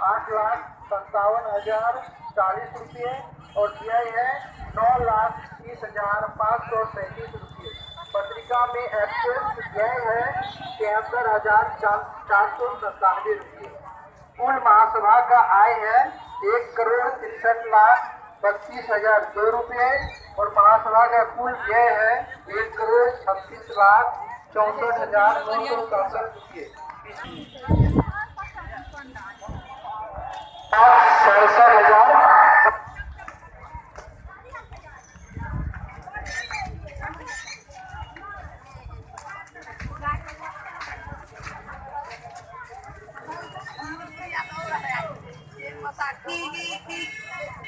8,57,040 रुपये और व्यय है 9,30,537 रुपये। पत्रिका में एक्सेस व्यय है 73,497 रुपये। कुल महासभा का आय है 1,63,32,002 रुपये और महासभा का कुल व्यय है 1,36,64,967 रुपये। 67,000